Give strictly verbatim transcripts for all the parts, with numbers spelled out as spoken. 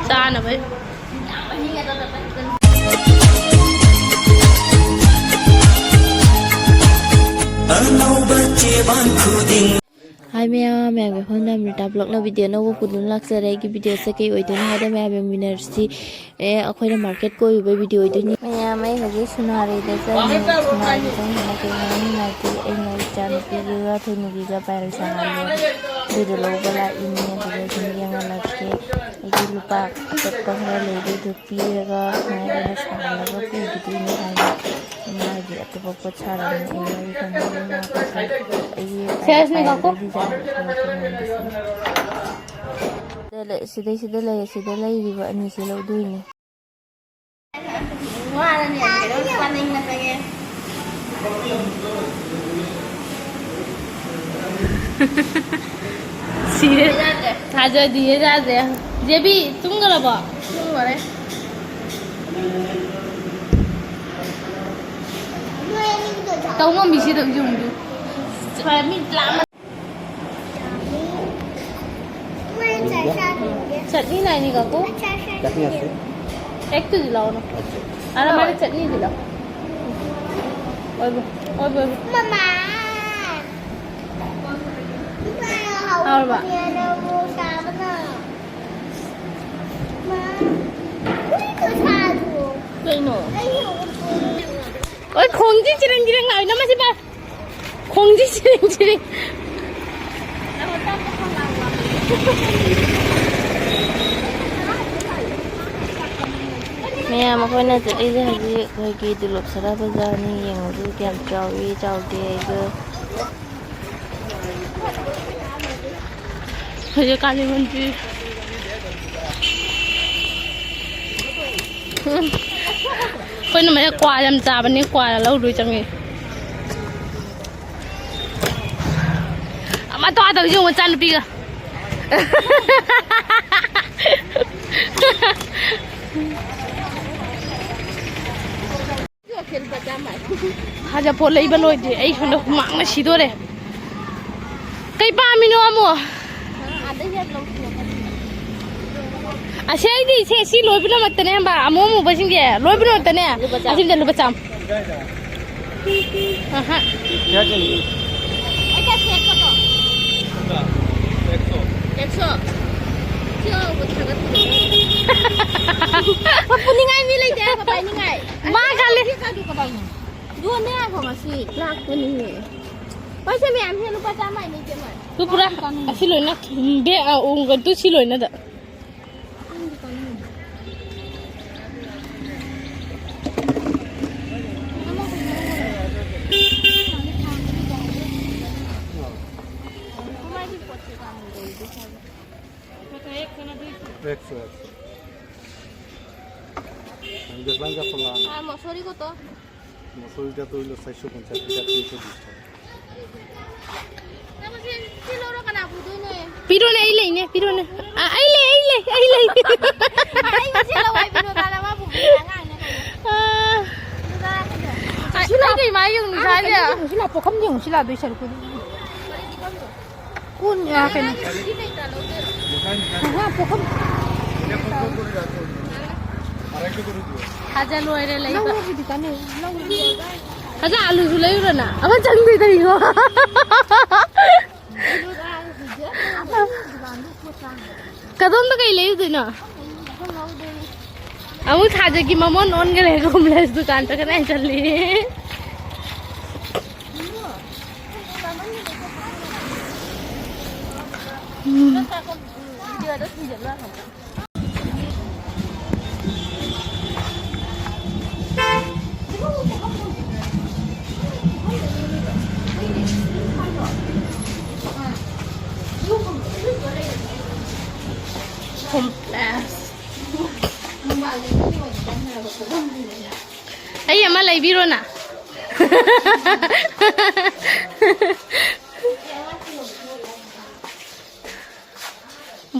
ꯆꯥꯅꯕ꯫ ꯍꯥꯏ ꯃꯌꯥꯝ, ꯃꯌꯥꯝꯒꯤ ꯃꯐꯝꯗ ꯑꯃ꯭ꯔꯤꯇꯥ ꯕ꯭ꯂꯣꯛꯅ ꯚꯤꯗꯤꯑꯣ ꯑꯅꯧꯕ ꯄꯨꯗꯨꯅ ꯂꯥꯛꯆꯔꯦ꯫ ꯑꯩꯒꯤ ꯚꯤꯗꯤꯑꯣꯁꯦ ꯀꯩ ꯑꯣꯏꯗꯣꯏꯅꯣ ꯍꯥꯏꯗ, ꯃꯌꯥꯝ ꯌꯦꯡꯃꯤꯟꯅꯔꯁꯤ꯫ ꯑꯦ, ꯑꯩꯈꯣꯏꯅ ꯃꯥꯔꯀꯦꯠ ꯀꯣꯏꯔꯨꯕꯩ ꯚꯤꯗꯤꯑꯣ ꯑꯣꯏꯗꯣꯏꯅꯤ꯫ ꯃꯌꯥꯝ, ꯑꯩ ꯍꯧꯖꯤꯛ ꯁꯣꯅꯥꯔꯤꯗ ꯆꯪꯉꯦ꯫ ꯁꯣꯅꯥꯔꯤꯗ ꯆꯪꯉꯦ꯫ ꯀꯩꯅꯣ ꯍꯥꯏꯗꯤ, ꯑꯩꯅ ꯏꯆꯥꯅꯨꯄꯤꯒꯤꯒ ꯊꯣꯏꯅꯨꯒꯤꯒ ꯄꯥꯏꯔꯛ ꯁꯥꯍꯜꯂꯦ꯫ ꯑꯗꯨꯗꯣ ꯂꯧꯕ ꯂꯥꯛꯏꯅꯦ꯫ ꯑꯗꯨꯗ ꯁꯨꯝ ꯌꯦꯡꯍꯜꯂꯛꯀꯦ꯫ ꯑꯩꯒꯤ ꯂꯨꯄꯥ ꯑꯆꯠꯄ ꯈꯔ ꯂꯩꯕꯗꯨ ꯄꯤꯔꯒ ꯁꯨꯃꯥꯏꯅ ꯁꯥꯍꯜꯂꯒ ꯄꯨꯈꯤꯗꯣꯏꯅꯤ ꯍꯥꯏꯅ꯫ ꯃꯥꯒꯤ ꯑꯇꯣꯞꯄ ꯄꯣꯠ ꯁꯥꯔꯝꯃꯤ꯫ ꯑꯩ ꯋꯥꯔꯤ ꯁꯥꯟꯅꯔꯤ꯫ ꯃꯥ ꯀꯩꯀꯩ ꯑꯩꯒꯤ ꯁꯦꯜꯁ ꯃꯤ ꯀꯥꯀꯨ꯫ ꯄꯥꯏꯔꯛꯄꯒꯤ ꯗꯤꯖꯥꯏꯟ ꯈꯔ ꯄꯨꯔꯛꯑꯣ꯫ ꯁꯤꯗ ꯂꯩ-, ꯁꯤꯗꯩ-, ꯁꯤꯗ ꯂꯩꯔꯦ, ꯁꯤꯗ ꯂꯩꯔꯤꯕ ꯑꯅꯤꯁꯦ ꯂꯧꯗꯣꯏꯅꯤ꯫ ꯋꯥꯔꯅꯤ ꯀꯩꯅꯣ ꯆꯥꯅꯤꯡꯕꯗꯒꯤ꯫ ꯁꯤꯔꯦ꯫ ꯊꯥꯖꯗꯤꯌꯦ, ꯌꯥꯗ꯭ꯔꯦ꯫ ꯖꯦꯕꯤ, ꯇꯨꯝꯈ꯭ꯔꯕꯣ? ꯇꯨꯝꯈꯔꯦ꯫ ꯇꯧ ꯉꯝꯕꯤꯁꯤ ꯑꯗꯨꯝ ꯌꯨꯝꯗꯨ꯫ ꯍꯣꯏ, ꯃꯤ ꯂꯥꯛꯑꯝꯃ-, ꯆꯠꯅꯤ ꯂꯥꯏꯅꯤ ꯀꯥꯀꯨ꯫ ꯆꯠꯅꯤ ꯑꯁꯦ꯫ ꯑꯦꯛꯇꯨꯗꯤ ꯂꯥꯛꯑꯣꯅ꯫ ꯑꯔꯥ, ꯃꯥꯅ ꯆꯠꯅꯤꯗꯤ ꯂꯥꯛꯑꯣ꯫ ꯑꯣꯏꯕ, ꯑꯣꯏꯕ, ꯑꯣꯏꯕ꯫ ꯃꯃꯥ꯫ ꯍꯥꯎꯔꯕ? ꯀꯩꯅꯣ? ꯑꯣꯏ, ꯈꯣꯡꯖꯤ ꯆꯤꯔꯤꯡ ꯆꯤꯔꯤꯡ ꯂꯥꯎꯏ, ꯅꯃ ꯁꯤ ꯄꯥꯏ꯫ ꯈꯣꯡꯖꯤ ꯆꯤꯔꯤꯡ ꯆꯤꯔꯤꯡ꯫ ꯃꯌꯥꯝ, ꯑꯩꯈꯣꯏꯅ ꯆꯠꯂꯤꯁꯦ ꯍꯧꯖꯤꯛ ꯑꯩꯈꯣꯏꯒꯤ ꯗꯨꯂꯣꯞ ꯁꯔꯥ ꯕꯖꯥꯔꯅꯤ꯫ ꯌꯦꯡꯉꯨꯁꯤ ꯀꯌꯥꯝ ꯆꯥꯎꯏ, ꯆꯥꯎꯗꯦ ꯍꯥꯏꯗꯣ꯫ ꯍꯧꯖꯤꯛ ꯀꯥꯂꯤ ꯃꯟꯗꯤꯔ꯫ ꯎꯝ꯫ ꯑꯩꯈꯣꯏꯅ ꯃꯌꯥ ꯀ꯭ꯋꯥ ꯌꯥꯝ ꯆꯥꯕꯅꯤ, ꯀ꯭ꯋꯥ ꯂꯧꯔꯨꯏ ꯆꯪꯉꯤ꯫ ꯑꯃ ꯇꯣ ꯇꯧꯁꯤ ꯌꯦꯡꯉꯨ, ꯃꯆꯥꯅꯨꯄꯤꯒ꯫ ꯍꯖ ꯄꯣꯠ ꯂꯩꯕ ꯂꯣꯏꯗ꯭ꯔꯤ꯫ ꯑꯩ ꯁꯣꯝꯗ ꯍꯨꯃꯥꯡꯅ ꯁꯤꯗꯣꯔꯦ꯫ ꯀꯩ ꯄꯥꯝꯃꯤꯅꯣ ꯑꯃꯨꯛ? ꯑꯁꯤ ꯑꯩꯗꯤ ꯁꯦ ꯁꯤ ꯂꯣꯏ ꯄꯨꯝꯅꯃꯛꯇꯅꯦ ꯍꯝꯕ, ꯑꯃꯨ ꯑꯃꯨꯕꯁꯤꯡꯁꯦ ꯂꯣꯏ ꯄꯨꯝꯅꯃꯛꯇꯅꯦ꯫ ꯂꯨꯄꯥ ꯆꯥꯝ꯫ ꯑꯁꯤꯗ ꯂꯨꯄꯥ ꯆꯥꯝ꯫ ꯑꯍ꯫ क्या चाहिए? ꯑꯩ ꯀꯌꯥ ꯁꯦꯠ ꯀꯣ? एक सौ। एक सौ। ꯁꯤ ꯑꯃꯨꯕ ꯊꯥꯒꯠꯄꯤꯔꯣ꯫ ꯄꯨꯅꯤꯡꯉꯥꯏ ꯃꯤ ꯂꯩꯇꯦ ꯍꯥꯏꯕ, ꯄꯥꯏꯅꯤꯡꯉꯥꯏ꯫ ꯃꯥ ꯈꯜꯂꯦ꯫ ꯁꯤ ꯀꯥꯏꯗ ꯀꯗꯥꯏꯅꯣ? ꯌꯣꯟꯅꯤ ꯍꯥꯏꯕ ꯉꯁꯤ ꯂꯥꯛꯄꯅꯤꯅꯦ꯫ ꯄꯣꯠꯁꯦ ꯃꯌꯥꯝꯁꯦ ꯂꯨꯄꯥ ꯆꯥꯝꯃ ꯍꯥꯏꯅꯤ ꯏꯆꯦ ꯃꯣꯏ꯫ ꯇꯨ ꯄꯨꯔꯥ ꯑꯁꯤ ꯂꯣꯏꯅ ꯕꯦ-, ꯑ, ꯎ, ꯇꯨ ꯁꯤ ꯂꯣꯏꯅꯗ꯫ একশো, একশো। আমি দেখলাম যে এখন লাল। আর মসুরি কত? মসুরিটা তো হইলো চারশো পঞ্চাশ, এটা তিনশো বিশ টাকা। ꯄꯤꯔꯣꯅꯦ, ꯑꯩ ꯂꯩꯅꯦ, ꯄꯤꯔꯣꯅꯦ꯫ ꯑ, ꯑꯩ ꯂꯩ, ꯑꯩ ꯂꯩ, ꯑꯩ ꯂꯩ꯫ ꯑꯩ ꯃꯁꯤ ꯂꯋꯥꯏ ꯕꯤꯅꯣꯗꯥꯅ ꯃꯥꯕꯨ ꯕꯤꯅ ꯑꯉꯥꯡꯅꯦ ꯀꯩꯅꯣ꯫ ꯑ꯫ ꯕꯤꯅꯣꯗꯥ ꯀꯩꯅꯣ? ꯁꯤ ꯂꯥꯛ-, ꯁꯤ ꯂꯥꯛ ꯄꯣꯈꯝ ꯌꯦꯡꯉꯨ, ꯁꯤ ꯂꯥꯛꯇꯣꯏ ꯁꯔꯨꯛꯄꯨꯗꯤ꯫ ꯀꯣꯟ, ꯑ, ꯀꯩꯅꯣ꯫ ꯑꯍꯥ, ꯄꯣꯈꯝ꯫ ꯊꯥꯖ ꯂꯣꯏꯔꯦ ꯂꯩꯕ꯫ ꯂꯧꯔꯕꯨꯗꯤ ꯀꯥꯟꯅꯩ, ꯂꯧꯔꯕꯨꯗꯤ꯫ ꯊꯥꯖ ꯑꯂꯨꯁꯨ ꯂꯩꯔꯨꯔꯣ ꯅꯪ? ꯑꯃ ꯆꯪꯗꯣꯏꯗ ꯌꯦꯡꯉꯣ꯫ ꯀꯗꯣꯝꯗ ꯀꯩ ꯂꯩꯔꯨꯗꯣꯏꯅꯣ? ꯑꯃꯨꯛ ꯊꯥꯖꯒꯤ ꯃꯃꯣꯟ ꯑꯣꯟꯈ꯭ꯔꯦ, ꯍꯣꯝꯂꯦꯁ ꯗꯨꯀꯥꯟ ꯆꯠꯀꯅꯤ ꯍꯥꯏꯅ ꯆꯠꯂꯤ꯫ ꯍꯣꯝꯂꯦꯁ꯫ ꯑꯩ ꯑꯃ ꯂꯩꯕꯤꯔꯣꯅ꯫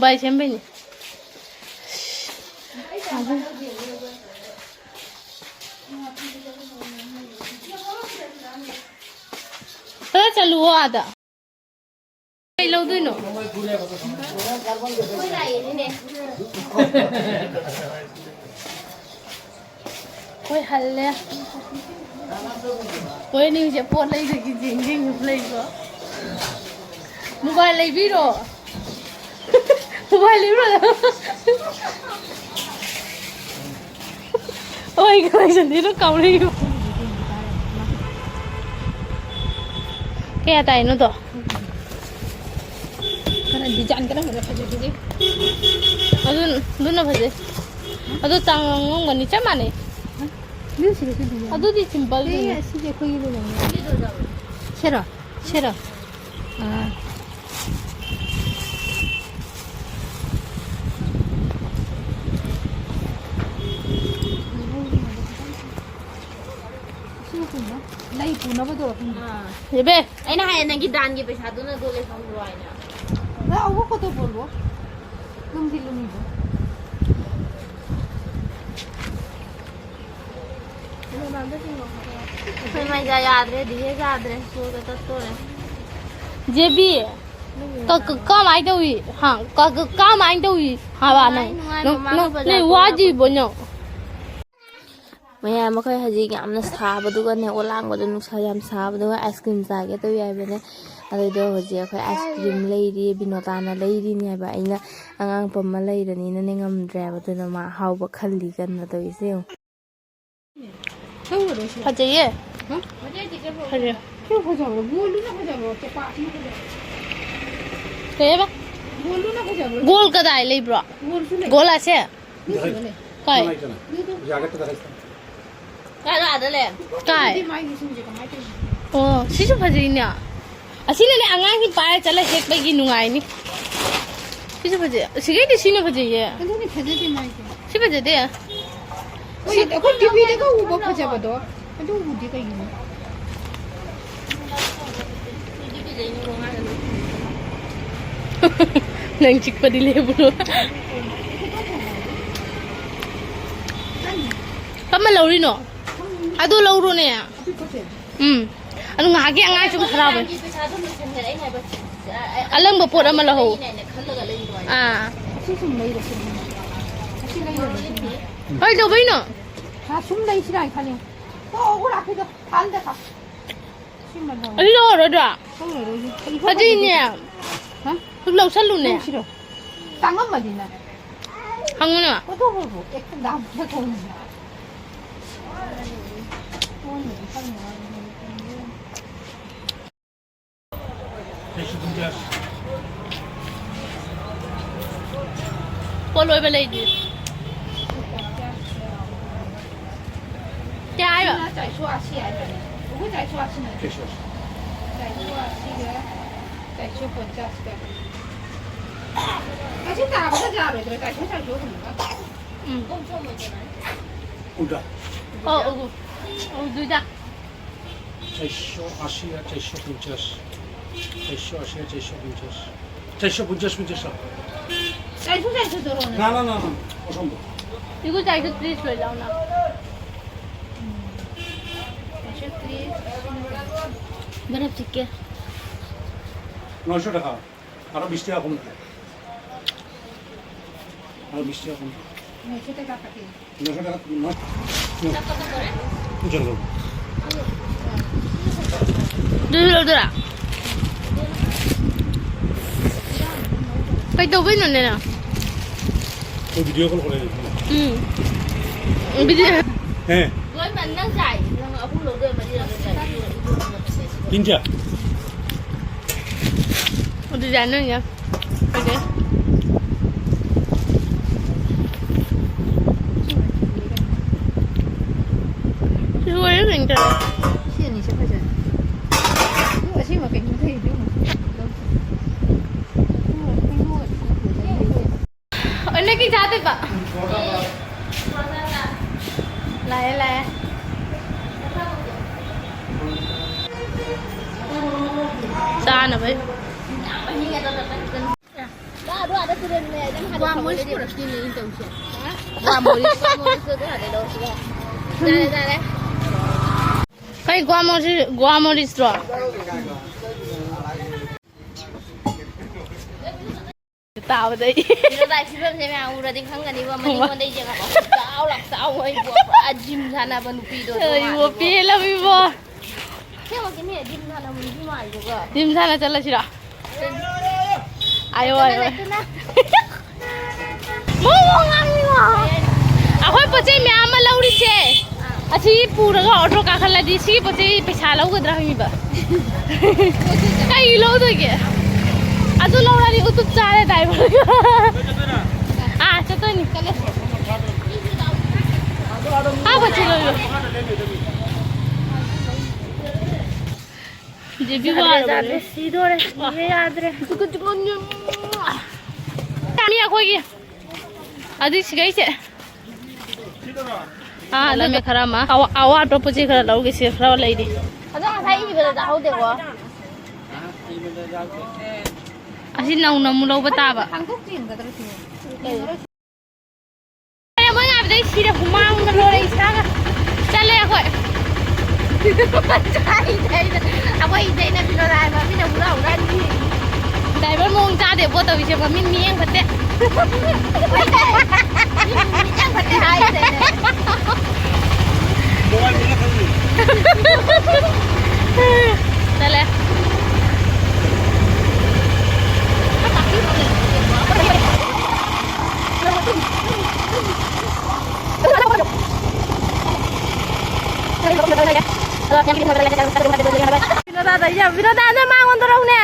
ꯕꯥꯏ ꯁꯦꯝꯕꯩꯅꯦ꯫ ꯈꯔ ꯆꯠꯂꯨꯋꯣ ꯑꯥꯗ꯫ ꯀꯩ ꯂꯧꯗꯣꯏꯅꯣ? ꯑꯩꯈꯣꯏ ꯂꯥꯛꯑꯦꯅꯦ꯫ ꯑꯩꯈꯣꯏ ꯍꯜꯂꯦ꯫ ꯑꯩꯈꯣꯏ ꯑꯅꯤꯁꯦ ꯄꯣꯠ ꯂꯩꯗꯒꯤ ꯌꯦꯡ ꯌꯦꯡ ꯂꯩꯀꯣ꯫ ꯃꯣꯕꯥꯏꯜ ꯂꯩꯕꯤꯔꯣ꯫ ꯃꯣꯕꯥꯏꯜ ꯂꯩꯕꯤꯔꯣ꯫ ꯍꯣꯏ, ꯀꯃꯥꯏꯅ ꯆꯠꯂꯤꯅꯣ ꯀꯥꯎꯔꯦ꯫ ꯀꯌꯥ ꯇꯥꯏꯅꯣꯗꯣ? ꯈꯔ ꯗꯤꯖꯥꯏꯟ ꯀꯔꯝꯕꯅ ꯐꯖꯒꯦ? ꯑꯗꯨ, ꯑꯗꯨꯅ ꯐꯖꯩ꯫ ꯑꯗꯨ ꯆꯥꯡꯉꯝꯒꯅꯤ, ꯆꯞ ꯃꯥꯟꯅꯩ꯫ ꯑꯗꯨ ꯁꯤꯗꯁꯨ ꯗꯤꯖꯥꯏꯟ꯫ ꯑꯗꯨꯗꯤ ꯁꯤꯝꯄꯜ ꯁꯤꯅꯤ꯫ ꯑꯦ, ꯁꯤꯗꯤ ꯑꯩꯈꯣꯏꯒꯤ ꯂꯨꯍꯣꯡꯕ꯫ ꯁꯤꯔꯣ? ꯁꯤꯔꯣ? ꯑꯥ꯫ ꯏꯁꯤꯡ ꯀꯨꯝꯕ? ꯂꯩ ꯄꯨꯅꯕꯗꯣ꯫ ꯑꯥ꯫ ꯏꯕꯦ꯫ ꯑꯩꯅ ꯍꯥꯏꯌꯦ, ꯅꯪꯒꯤ ꯗꯥꯟꯒꯤ ꯄꯩꯁꯥꯗꯨꯅ ꯑꯗꯨ ꯂꯩꯐꯝꯗꯣ ꯍꯥꯏꯅ꯫ ꯅꯪ ꯑꯋꯣꯛꯄꯗꯣ ꯄꯣꯜꯂꯣ꯫ ꯂꯨꯝꯗꯤ ꯂꯨꯝꯃꯤꯕ꯫ ꯑꯩꯈꯣꯏ ꯃꯩꯖꯥ ꯌꯥꯗ꯭ꯔꯦ, ꯗꯤꯍꯦ ꯌꯥꯗ꯭ꯔꯦ, ꯁ꯭ꯀꯨꯜꯒ ꯆꯠꯇꯣꯔꯦ꯫ ꯖꯦꯕꯤ, ꯀ-, ꯀ-, ꯀꯃꯥꯏꯅ ꯇꯧꯏ? ꯍꯥ? ꯀ-, ꯀ-, ꯀꯃꯥꯏꯅ ꯇꯧꯏ ꯍꯥꯏꯕ ꯅꯪ? ꯅꯨꯡꯉꯥꯏ, ꯅꯪ, ꯃꯃꯥꯒ ꯅꯪ, ꯕꯖꯥꯔ ꯅꯪ ꯀꯣꯏꯔꯛꯄ꯫ ꯋꯥꯗ꯭ꯔꯤꯕꯣ ꯅꯪ? ꯃꯌꯥꯝ ꯑꯩꯈꯣꯏ ꯍꯧꯖꯤꯛ ꯌꯥꯝꯅ ꯁꯥꯕꯗꯨꯒꯅꯦ, ꯑꯣꯂꯥꯡꯕꯗꯣ, ꯅꯨꯡꯁꯥ ꯌꯥꯝ ꯁꯥꯕꯗꯨꯒ ꯑꯥꯏꯁ ꯀ꯭ꯔꯤꯝ ꯆꯥꯒꯦ ꯇꯧꯏ ꯍꯥꯏꯕꯅꯦ꯫ ꯑꯗꯨꯗꯣ ꯍꯧꯖꯤꯛ ꯑꯩꯈꯣꯏ ꯑꯥꯏꯁ ꯀ꯭ꯔꯤꯝ ꯂꯩꯔꯤ, ꯕꯤꯅꯣꯇꯥꯅ ꯂꯩꯔꯤꯅꯦ ꯍꯥꯏꯕ꯫ ꯑꯩꯅ ꯑꯉꯥꯡ ꯄꯝꯃ ꯂꯩꯔꯅꯤꯅꯅꯦ ꯉꯝꯗ꯭ꯔꯦ ꯍꯥꯏꯕ, ꯑꯗꯨꯅ ꯃꯥ ꯑꯍꯥꯎꯕ ꯈꯜꯂꯤ ꯀꯟꯅ ꯇꯧꯔꯤꯁꯦ ꯌꯦꯡꯉꯨ꯫ ꯐꯖꯩꯌꯦ꯫ ꯍꯥ? ꯐꯖꯩ꯫ ꯁꯤ ꯐꯖꯕ꯭ꯔꯣ? ꯒꯣꯜꯗꯨꯅ ꯐꯖꯕ꯭ꯔꯣ? ꯆꯦꯄꯥꯛꯁꯤꯅ ꯐꯖꯕ꯭ꯔꯣ? ꯀꯩ ꯍꯥꯏꯕ? ꯒꯣꯜꯗꯨꯅ ꯐꯖꯕ꯭ꯔꯣ? ꯒꯣꯜ ꯀꯗꯥꯏ ꯂꯩꯕ꯭ꯔꯣ? ꯒꯣꯜꯁꯨ ꯂꯩ꯫ ꯒꯣꯜ ꯑꯁꯦ? ꯀꯥꯏ? ꯀꯥꯏ? ꯑꯣ, ꯁꯤꯁꯨ ꯐꯖꯩꯅꯦ꯫ ꯑꯁꯤꯅꯅꯦ ꯑꯉꯥꯡꯁꯤꯡ ꯄꯥꯏꯔ ꯆꯠꯂ ꯍꯦꯛꯄꯒꯤ ꯅꯨꯡꯉꯥꯏꯅꯤ꯫ ꯁꯤꯁꯨ ꯐꯖꯩ꯫ ꯁꯤꯒꯩꯗꯤ ꯁꯤꯅ ꯐꯖꯩꯌꯦ꯫ ꯑꯗꯨꯅꯤ ꯐꯖꯗꯦ ꯃꯥꯏꯁꯦ꯫ ꯁꯤ ꯐꯖꯗꯦ꯫ ꯍꯣꯏ, ꯑꯩꯈꯣꯏ ꯇꯤꯚꯤꯗꯒ ꯎꯕ ꯐꯖꯕꯗꯣ, ꯑꯗꯨ ꯎꯗꯦ ꯀꯩꯒꯤꯅꯣ? ꯅꯪ ꯆꯤꯛꯄꯗꯤ ꯂꯦꯞꯄꯨꯔꯣ꯫ ꯀꯔꯝꯕ ꯂꯧꯔꯤꯅꯣ? ꯑꯗꯨ ꯂꯧꯔꯣꯅꯦ꯫ ꯎꯝ꯫ ꯑꯗꯨ ꯉꯥꯏꯍꯥꯛꯀꯤ ꯑꯉꯥꯡ ꯁꯨꯝ ꯍꯔꯥꯎꯕꯅꯤ꯫ ꯄꯩꯁꯥꯗꯣ ꯂꯣꯏꯁꯟꯈꯔꯦ ꯑꯩꯅ ꯍꯥꯏꯕ꯫ ꯑꯂꯪꯕ ꯄꯣꯠ ꯑꯃ ꯂꯧꯍꯧ꯫ ꯑꯥ꯫ ꯑꯁꯤ ꯁꯨꯝ ꯂꯩꯔꯁꯤ꯫ ꯑꯁꯤ ꯂꯩꯔꯁꯤ꯫ ꯀꯩꯗꯧꯕꯩꯅꯣ? ꯍꯥ, ꯁꯨꯝ ꯂꯩꯁꯤꯔꯥ ꯍꯥꯏꯅ ꯈꯜꯂꯤ꯫ ꯇꯣꯛꯑꯣ, ꯂꯥꯛꯈꯤꯗꯣ꯫ ꯊꯥꯟꯗ ꯊꯥ꯫ ꯁꯤꯃ ꯂꯧꯔꯣ꯫ ꯑꯗꯨ ꯂꯧꯔꯔꯣꯏꯗ꯭ꯔꯣ? ꯂꯧꯔꯔꯣꯏ꯫ ꯐꯖꯩꯅꯦ꯫ ꯍꯥ? ꯑꯗꯨ ꯂꯧꯁꯜꯂꯨꯅꯦ꯫ ꯂꯧꯁꯤꯔꯣ? ꯇꯥꯡꯉꯝꯃꯗꯤꯅ꯫ ꯍꯪꯉꯨꯅ꯫ ꯀꯣꯊꯣꯛ ꯀꯣꯊꯣꯛ꯫ Act dam ꯀꯣꯊꯣꯛ꯫ ꯄꯣꯠ ꯂꯣꯏꯕ ꯂꯩꯇꯦ꯫ ꯀꯌꯥ ꯍꯥꯏꯕ? ꯆꯥꯏꯁꯨ ꯑꯁꯤ ꯍꯥꯏꯕꯅꯦ꯫ ꯑꯩꯈꯣꯏ ꯆꯥꯏꯁꯨ ꯑꯁꯤꯅꯦ꯫ ꯆꯥꯏꯁꯨ ꯑꯁꯤꯒ ꯆꯥꯏꯁꯨ ꯄꯟꯆꯥꯁꯀ꯫ ꯑꯁꯤ ꯇꯥꯕꯗ ꯌꯥꯔꯣꯏꯗ꯭ꯔꯣ? ꯆꯥꯏꯁꯨ ꯆꯥꯏꯁꯨ ꯍꯨꯝꯕ꯫ ꯎꯝ꯫ ꯎꯗ꯫ ꯑꯣ, ꯑꯣ, ꯑꯣ, ꯑꯗꯨꯗ꯫ ꯆꯥꯏꯁꯣ ꯑꯁꯤ, ꯆꯥꯏꯁꯣ ꯄꯨꯟꯆꯥꯁ꯫ ꯆꯥꯏꯁꯣ ꯑꯁꯤ, ꯆꯥꯏꯁꯣ ꯄꯨꯟꯆꯥꯁ꯫ ꯆꯥꯏꯁꯣ ꯄꯨꯟꯆꯥꯁ, ꯄꯨꯟꯆꯥꯁ꯫ ꯆꯥꯏꯁꯣ, ꯆꯥꯏꯁꯣ ꯇꯧꯔꯣ ꯅꯪ꯫ ꯅ, ꯅ, ꯅ, ꯅ꯫ ꯑꯁꯣꯝꯗ꯫ ꯏꯒꯨ ꯆꯥꯏꯁꯣ ꯇ꯭ꯔꯤꯁ ꯂꯣꯏ ꯂꯥꯎꯅ꯫ ꯆꯥꯏꯁꯣ ꯇ꯭ꯔꯤꯁ꯫ ꯕꯔꯞ ꯆꯤꯛꯀꯦ꯫ ꯅꯣꯏꯁꯣ ꯇꯥꯀꯥ꯫ ᱟᱨᱚ ᱵᱤᱥ ᱴᱟᱠᱟ ᱠᱚᱢ ᱠᱮᱫᱟ᱾ ᱟᱨᱚ ᱵᱤᱥ ᱴᱟᱠᱟ ᱠᱚᱢ ᱠᱮᱫᱟ᱾ ᱱᱚᱭᱥᱚ ᱴᱟᱠᱟ, ᱱᱚᱭ-, ᱱᱚᱭ-, ᱩᱡᱟᱹᱲ ᱠᱚ᱾ ᱫᱩ ᱞᱚᱫᱚᱨᱟ᱾ ꯀꯩꯗꯧꯕꯩꯅꯣꯅꯦ ꯅꯪ? ꯑꯩ video call ꯀꯧꯔꯛꯏꯅꯦ꯫ ꯎꯝ꯫ Video꯫ ꯍꯦ꯫ ꯂꯣꯏ ꯃꯟ ꯅꯪ ꯆꯥꯏ꯫ ꯅꯪ ꯑꯍꯨꯝ ꯂꯧꯗꯣꯏ ꯃꯔꯤ ꯂꯧꯗꯣꯏ ꯆꯥꯏ꯫ ꯇꯤꯟ ꯆꯥ꯫ ꯑꯗꯨꯗꯤ ꯌꯥꯅꯤ, ꯌꯥꯅꯤ꯫ ꯑꯣꯀꯦ꯫ ꯁꯤ ꯂꯣꯏꯔꯦ ꯀꯩꯅꯣ ꯇꯧꯔꯦ꯫ ꯁꯤ ꯑꯅꯤꯁꯦ ꯐꯖꯩ꯫ ꯑꯗꯨ ꯑꯁꯦꯡꯕ ꯀꯩꯅꯣ ꯂꯩꯗꯤ ꯑꯃꯨꯛ ꯂꯧꯁꯤ꯫ ꯑꯣ, ꯅꯪ ꯀꯩ ꯆꯥꯗꯣꯏꯕ? ꯂꯥꯛꯑꯦ, ꯂꯥꯛꯑꯦ꯫ ꯆꯥꯅꯕꯩ꯫ ꯒ꯭ꯋꯥ ꯃꯣꯔꯤꯁ ꯄꯨꯔꯛꯇꯣꯏꯅꯦ ꯑꯩꯅ ꯇꯧꯔꯤꯁꯦ꯫ ꯒ꯭ꯋꯥ ꯃꯣꯔꯤꯁ꯫ ꯌꯥꯔꯦ, ꯌꯥꯔꯦ꯫ ꯀꯩ ꯒ꯭ꯋꯥ ꯃꯣꯔꯤꯁ-, ꯒ꯭ꯋꯥ ꯃꯣꯔꯤꯁꯔꯣ? ꯇꯥꯕꯗꯩ꯫ ꯕꯤꯅꯣꯗꯥꯏ ꯐꯤꯕꯝꯁꯦ ꯃꯌꯥꯝ ꯎꯔꯗꯤ ꯈꯪꯒꯅꯤꯕ, ꯃꯅꯤꯡꯉꯣꯟꯗꯩ ꯌꯦꯡꯉꯛꯑꯣ꯫ ꯆꯥꯎ ꯂꯥꯛ ꯆꯥꯎ ꯍꯣꯏ ꯏꯕꯣ, ꯄꯨꯔꯥ ꯖꯤꯝ ꯁꯥꯟꯅꯕ ꯅꯨꯄꯤꯗꯣ ꯑꯗꯨ ꯑꯩ ꯏꯕꯣ ꯃꯥꯜꯂꯤꯕꯣ꯫ ꯄꯦꯜꯂꯕ ꯏꯕꯣ꯫ ꯑꯁꯦꯡꯕꯒꯤꯅꯦ, ꯖꯤꯝ ꯁꯥꯟꯅꯕ ꯅꯨꯄꯤ ꯃꯥꯜꯂꯤꯗꯨꯒ꯫ ꯖꯤꯝ ꯁꯥꯟꯅ ꯆꯠꯂꯁꯤꯔꯣ? ꯑꯥꯏꯌꯣ, ꯑꯥꯏꯌꯣ꯫ ꯅꯠꯇꯨꯅ꯫ ꯃꯑꯣꯡ ꯉꯥꯡꯉꯤꯉꯣ꯫ ꯑꯩꯈꯣꯏ ꯄꯣꯠ ꯆꯩ ꯃꯌꯥꯝ ꯑꯃ ꯂꯧꯔꯤꯁꯦ꯫ ꯑꯁꯤ ꯄꯨꯔꯒ ꯑꯣꯇꯣ ꯀꯥꯈꯠꯂꯗꯤ ꯁꯤꯒꯤ ꯄꯣꯠ ꯆꯩ ꯄꯩꯁꯥ ꯂꯧꯒꯗ꯭ꯔꯥ ꯍꯪꯉꯤꯕ꯫ ꯀꯩ ꯂꯧꯗꯣꯏꯒꯦ? ꯑꯗꯨ ꯂꯧꯔꯗꯤ ꯎꯇꯨꯞ ꯆꯥꯔꯦ ꯗ꯭ꯔꯥꯏꯚꯔꯒ꯫ ꯑꯥ, ꯆꯠꯇꯣꯏꯅꯤ꯫ ꯆꯠꯂꯦ꯫ ꯑꯥ, ꯄꯣꯠ ꯆꯩ ꯂꯧꯔꯣ꯫ ꯖꯦꯕꯤ ꯌꯥꯗ꯭ꯔꯦ, ꯋꯥꯔꯕꯅꯦ꯫ ꯌꯥꯗ꯭ꯔꯦ, ꯁꯤꯗꯣꯔꯦ, ꯁꯤꯕ ꯌꯥꯗ꯭ꯔꯦ꯫ ꯆꯥꯅꯤ ꯑꯩꯈꯣꯏꯒꯤ꯫ ꯑꯗꯨꯏ ꯁꯤꯒꯩꯁꯦ꯫ ꯑꯥ, ꯑꯗꯨꯒ ꯈꯔ ꯑꯃ꯫ ꯑꯋꯥ-, ꯑꯋꯥꯠꯄ ꯄꯣꯠ ꯆꯩ ꯈꯔ ꯂꯧꯒꯦꯁꯦ, ꯈꯔ ꯂꯩꯔꯤ꯫ ꯑꯗꯣ ꯉꯁꯥꯏ ꯏꯕꯗ ꯇꯥꯍꯧꯗꯦꯀꯣ꯫ ꯑꯁꯤ ꯅꯧꯅ ꯑꯃꯨꯛ ꯂꯧꯕ ꯇꯥꯕ꯫ ꯍꯥꯡꯗꯣꯛ ꯆꯦꯟꯒꯗ꯭ꯔꯥ ꯁꯤꯕꯣ? ꯑꯦ, ꯃꯣꯏ ꯉꯥꯏꯕꯗꯩ ꯁꯤꯔꯦ, ꯍꯨꯃꯥꯡꯅ ꯂꯣꯏꯔꯦ ꯏꯁꯥꯒ꯫ ꯆꯠꯂꯦ ꯑꯩꯈꯣꯏ꯫ ꯑꯩꯈꯣꯏ ꯏꯇꯩꯅ ꯕꯤꯅꯣꯗ ꯍꯥꯏꯕ, ꯃꯤꯅ ꯍꯨꯔꯥ ꯍꯨꯔꯥ ꯅꯤꯛꯏ꯫ ꯗ꯭ꯔꯥꯏꯚꯔ ꯃꯑꯣꯡ ꯆꯥꯗꯦ ꯄꯣꯠ ꯇꯧꯔꯤꯁꯦ, ꯃꯃꯤꯠ ꯃꯤꯠꯌꯦꯡ ꯐꯠꯇꯦ꯫ ꯃꯤꯠꯌꯦꯡ ꯐꯠꯇꯦ ꯍꯥꯏꯗ꯭ꯔꯦꯅꯦ꯫ ꯆꯠꯂꯦ꯫ ꯕꯤꯅꯣꯗꯥꯗ ꯌꯥꯝ, ꯕꯤꯅꯣꯗꯥꯗ ꯃꯉꯣꯟꯗ ꯔꯧꯅꯦ꯫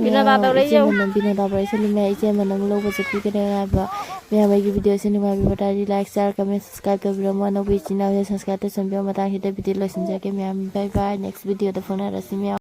ꯕꯤꯅꯣꯗꯥ ꯇꯧꯔꯛꯏꯁꯦ ꯌꯦꯡꯉꯨ꯫ ꯏꯆꯦ ꯃꯅꯝ ꯕꯤꯅꯣꯗꯥ ꯇꯧꯔꯛꯏꯁꯦ ꯂꯤꯃꯦ꯫ ꯏꯆꯦ ꯃꯅꯝ ꯂꯧꯕ ꯆꯠꯄꯤꯒꯅꯤ ꯍꯥꯏꯕ꯫ ꯃꯌꯥꯝ ꯑꯩꯒꯤ video ꯁꯦ ꯅꯨꯡꯉꯥꯏꯕꯤꯕ ꯇꯥꯔꯗꯤ like, share, comment, subscribe ꯇꯧꯕꯤꯔꯝꯃꯣ꯫ ꯑꯅꯧꯕ ꯏꯆꯤꯟ ꯏꯅꯥꯎꯁꯦ subscribe ꯇꯧꯁꯟꯕꯤꯔꯝꯃꯣ꯫ ꯃꯇꯥꯡꯁꯤꯗ video ꯂꯣꯏꯁꯤꯟꯖꯔꯒꯦ ꯃꯌꯥꯝ꯫ Bye bye꯫ Next video ꯗ ꯐꯥꯎꯅꯔꯁꯤ ꯃꯌꯥꯝ꯫